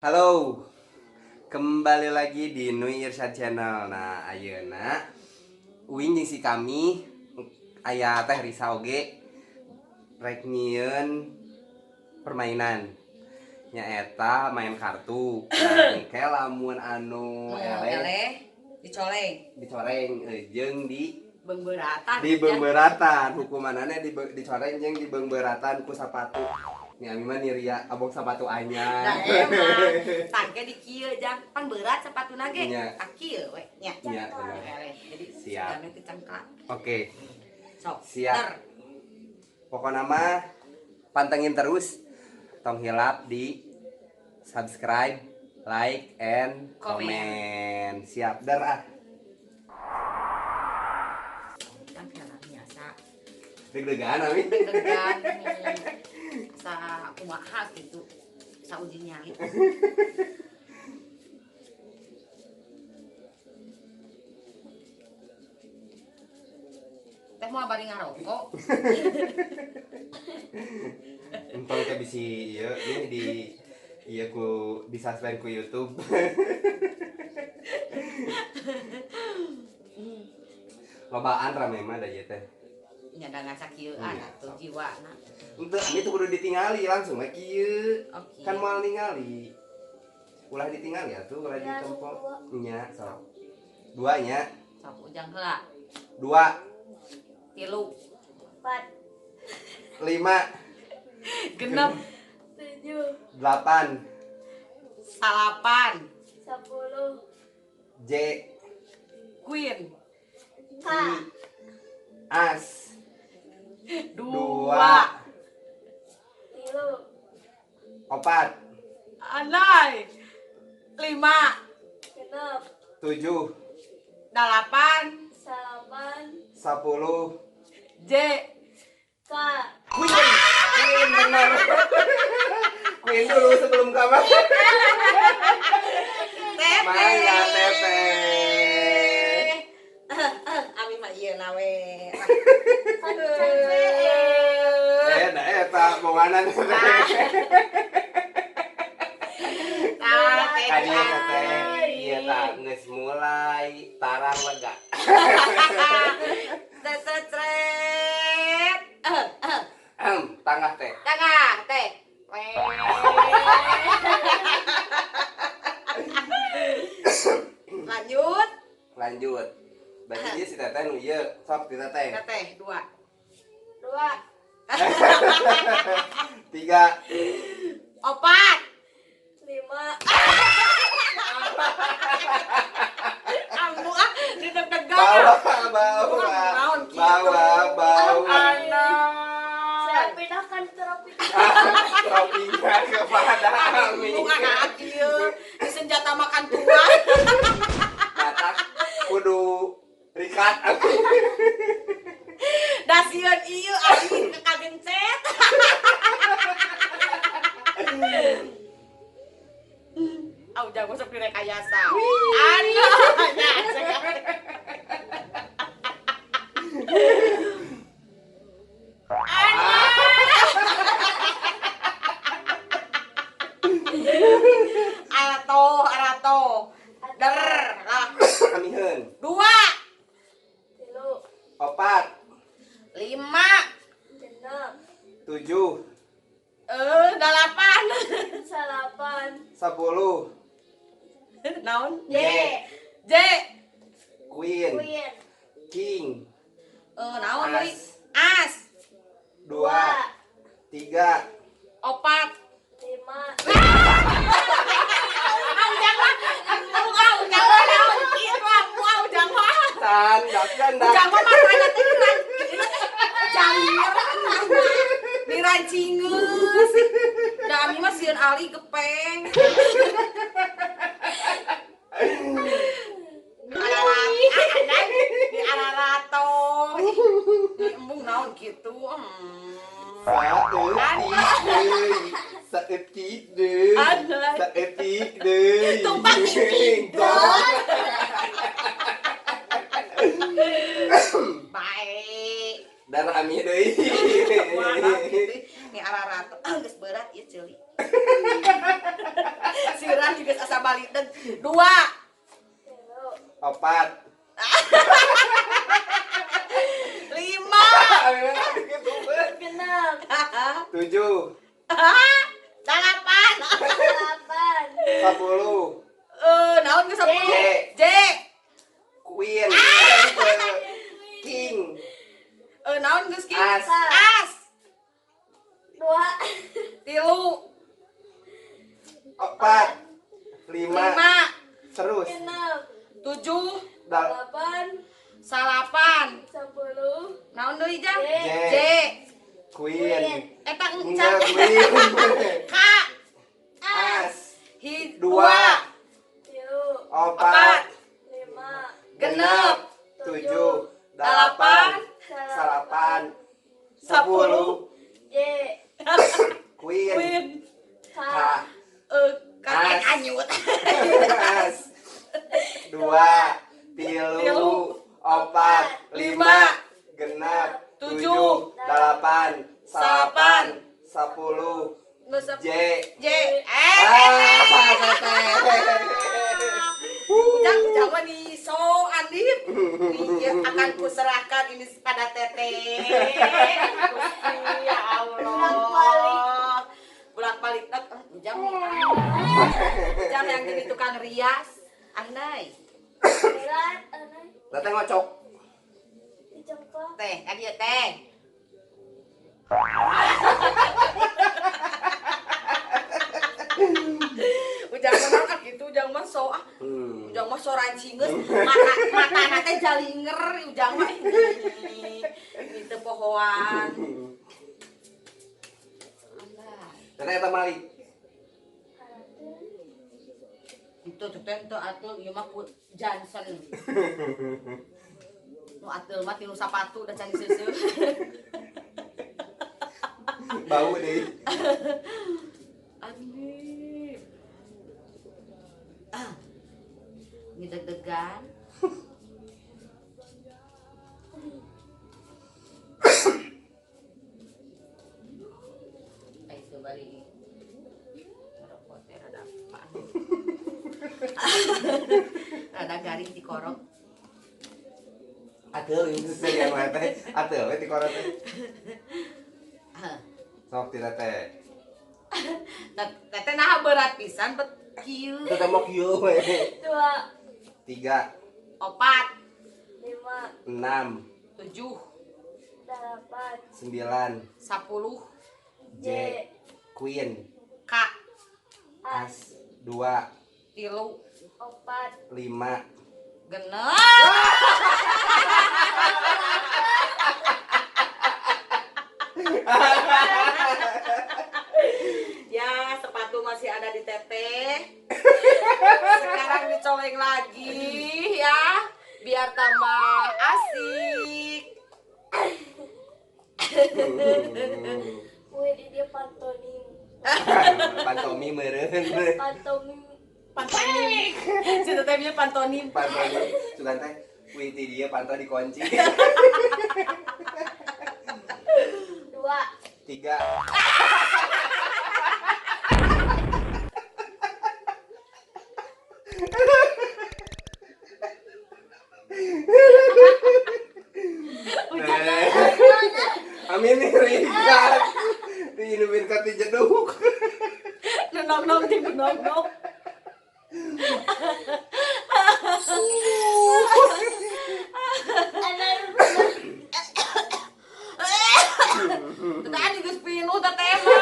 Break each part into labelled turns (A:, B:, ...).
A: Halo, kembali lagi di Nui Irsyad Channel. Nah, ayeuna uing jeung si kami aya Teh Risa oge rek nyieun permainan. Nyaeta main kartu. Nah, engke lamun anu eleh
B: eleh dicoreng.
A: Dicoreng jeung di
B: Beungbeuratan.
A: Di beungbeuratan, hukumanana di dicoreng jeung di beungbeuratan ku sapatu. Nih ami mah niria abong sapatu
B: Nah,
A: anyar.
B: Emang tangke di kieu jang pan berat sepatuna ge.
A: Nya.
B: Ah, kieu we nya.
A: Nya, bener.
B: Eleh. Jadi
A: Siap.
B: sigana teh cangklak.
A: Oke.
B: Sok.
A: Siap.
B: Der.
A: Pokoknya mah pantengin terus, tong hilap di subscribe, like, and
B: Komen.
A: Komen. Siap, der ah.
B: Kan kela biasa.
A: Deg-degan ami.
B: Deg-degan nih. Asa kumaha gitu. Asa uji nyali. Teh mau bari ngarokok.
A: Entong teh bisi ieu nih di ieu ku di suspend ku YouTube. Lobaan rame mah da ieu teh.
B: Nya da ngaca kieuan
A: Iya,
B: atuh
A: sok.
B: Jiwana.
A: Henteu, ini tuh kudu ditingali langsung we kieu.
B: Oke.
A: Kan moal ningali. Ulah ditingali atuh, ulah
C: Ya,
A: ditempo.
C: sok dua.
A: Nya, sok. Dua nya.
B: Sok ujang heula.
A: Dua,
B: 3.
C: 4,
A: 5,
B: 6,
C: 7,
A: 8,
B: 9,
C: 10,
A: J,
B: Queen,
C: K,
A: As,
B: 2,
C: 3,
A: 4,
B: anai, 5,
C: 6,
A: 7,
B: 8,
C: 9,
A: 10,
B: J,
C: K.
A: Queen, Queen benar. Queen dulu sebelum kamar.
B: Teteh.
A: Mangga teteh.
B: Ami mah ieu na we.
C: Kan can.
A: Eh, nah eta bonganan teteh.
B: Tah, teh.
A: Kadieu teteh, ieu tah geus mulai tarang lega.
B: Teteh tret.
A: Tangah teh.
B: Tengah teh. Lanjut.
A: Lanjut. Berarti dia si teteh nu ieu, sok di teteh.
B: Teteh 2.
C: 2,
A: 3,
B: 4.
C: 5,
B: Ambu ah, deg-degan.
A: Bawa, bawa,
B: Naon kitu?
A: Bawa, bawa.
C: Saya pindahkan trofi.
A: Trofinya kepada Ami.
B: Bukan ieu. Di senjata makan tuan.
A: Matak kudu rikat Ami.
B: Da sieun ieu aing kagencet. Au jago sok direkayasa. Anu, nya Arato, arato. Der, lah.
A: Amiheun.
B: 2,
C: 3,
A: 4,
B: 5,
C: 6,
A: 7,
B: 8.
C: 9,
A: 10,
B: Naon?
C: J,
B: J.
A: Queen,
C: Queen,
A: King,
B: Naon deui?
A: As.
B: As.
A: 2, 3,
B: 4.
C: 5,
B: Au jangan. Au au jangan naon kieu mah, au jangan.
A: Tan, dakan,
B: Ujang mah matanya teh jalir. Dirancingeus. Da ami mah sieun ali gepeng. Di ararato. Di embung naon kitu.
A: Saeutik deui, saeutik deui,
B: Aduh.
A: Saeutik deui.
B: Tumpah tindih. Baik.
A: Dan ami deui.
B: Wah, gitu. Ni ararato. Ah, geus berat ieu ceuli. Sirah juga asa balik dan 2.
C: 3.
A: 4.
B: 5.
A: Gitu.
C: 6.
A: 7.
B: 8.
C: 8.
A: 10.
B: Naon geus 10?
A: J.
B: J.
A: Queen. King.
B: Naon geus King?
A: As.
B: As.
C: 2.
B: 3.
A: 4. 5.
B: 5.
A: Terus.
C: 6.
B: 7.
C: 8.
B: 9.
C: 10.
B: Naon deui Jang?
C: J.
B: J.
A: Queen.
B: Eta
A: Enggak,
B: encan.
A: Queen.
B: K.
A: As.
B: Hi,
A: 2.
C: 3.
A: 4.
C: 5.
B: 6.
A: 7. 8. 9. 10.
C: J.
A: Queen.
B: Queen.
C: K.
A: K.
B: K
A: As.
B: anyut.
A: As. 2. 3. 4. 5. 6. 7. 8. 9. 10. J.
B: J.
A: Ah,
B: Ujang, ujang mah nih so Andip. Iya, akan kuserahkan ini pada Teteh. Gusti, ya Allah. Bolak-balik. Ujang nih. Ujang yang jadi tukang rias. Andai.
C: Berat. Anai.
A: Teteh ngocok.
C: Dicongkok.
B: Teh, kan dia teh. Ujang mah ah gitu, ujang mah so ah. Ujang mah so rancingeus, mata mata teh jalinger ujang mah ini. Ini teu pohoan. Alah.
A: Teteh eta malik.
B: Itu teh teu atuh ieu mah ku Johnson. Nu atuh mah tilu sapatu da can seuseuh.
A: Bau deh.
B: Andi. Ah. Ini deg-degan. Ayo coba ini. Ngerokok teh rada apaan. Rada garing di korok.
A: Ateul ini sih yang mah teh. Ateul we ti korok teh.
B: Ah.
A: Sok ti teteh.
B: Nah, teteh nah berat pisan bet kieu.
A: Teteh mau kieu we.
C: 2.
A: 3.
B: 4,
C: 5.
A: 6.
B: 7,
C: 8.
A: 9.
B: 10,
A: J. Queen.
B: K,
A: As. 2.
B: 3,
C: 4.
A: 5.
B: 6. Ya, sepatu masih ada di Teteh. Sekarang dicoleng lagi ya, biar tambah asik.
C: Wih, dia pantonim.
A: Pantomi meureun.
C: Pantomim.
B: Pantonim. Si Teteh punya pantonim.
A: Pantomi sugan teh wih ti dieu panto dikunci.
C: 2.
A: 3. Amin nih ringkat. Diinumin ka ti jeduk.
B: Nu nong nong jeung nu nong nong.
C: Anai.
B: Teteh ani geus pinuh teteh mah.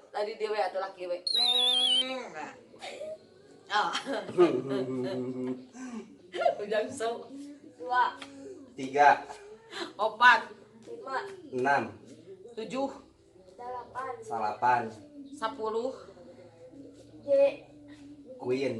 B: Tadi dia we atuh laki we. Neng. Nah. Oh. Ujang so.
C: 2.
A: 3.
B: 4,
C: 5.
A: 6.
B: 7,
C: 8.
A: 9.
B: 10,
C: J.
A: Queen.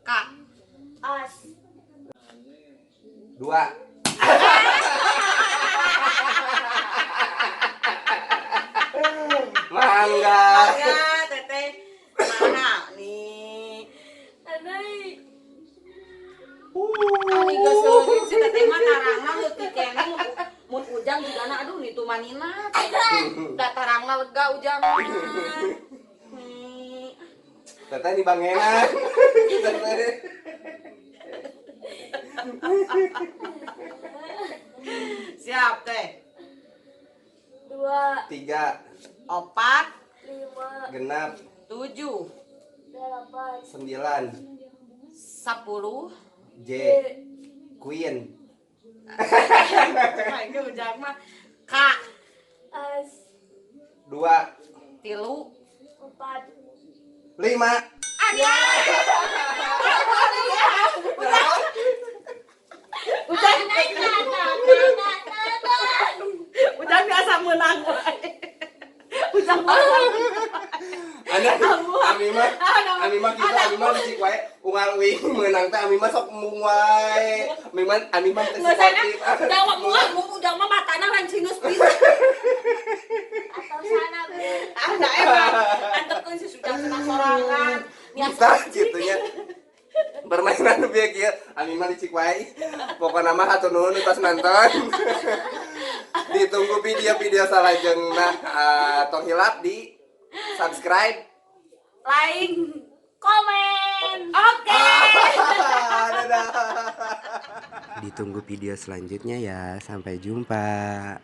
B: K,
C: As.
A: 2. Mangga.
B: Mangga teteh. Mana nih?
C: Anai.
B: Ani geus seueur si teteh mah tarangna leutik keneh mun Ujang juga na, aduh, itu manina. Datarangna lega Ujang.
A: Teteh di bangenan. Teteh.
B: Siap teh.
C: 2,
A: 3,
B: 4,
C: 5,
A: 6,
B: 7,
C: 8,
A: 9,
B: 10.
A: J, Queen.
B: Cuma ini Ujang mah K,
C: S,
A: 2,
B: 3,
C: 4,
A: 5.
B: Ujang Ujang biasa menang wae. Ujang menang.
A: Anda ami mah, ami mah gitu, ami mah licik wae, unggal uing meunang teh ami mah sok embung wae. Ami mah teh
B: Nggak sana,
A: sportif.
B: Ujang mah muah, Ujang mah matana lancing geus pisan.
C: Atau sana bu.
B: Ah, da emang. Antepkeun si Ujang senang sorangan.
A: Kita gitu nya. Permainan bieu kieu, ami mah licik wae. Pokona mah hatur nuhun tos nonton. Ditunggu video-video salajengna. Tong hilap di subscribe,
B: Like,
C: Komen.
B: Oke.
A: Dadah. Ditunggu video selanjutnya ya. Sampai jumpa.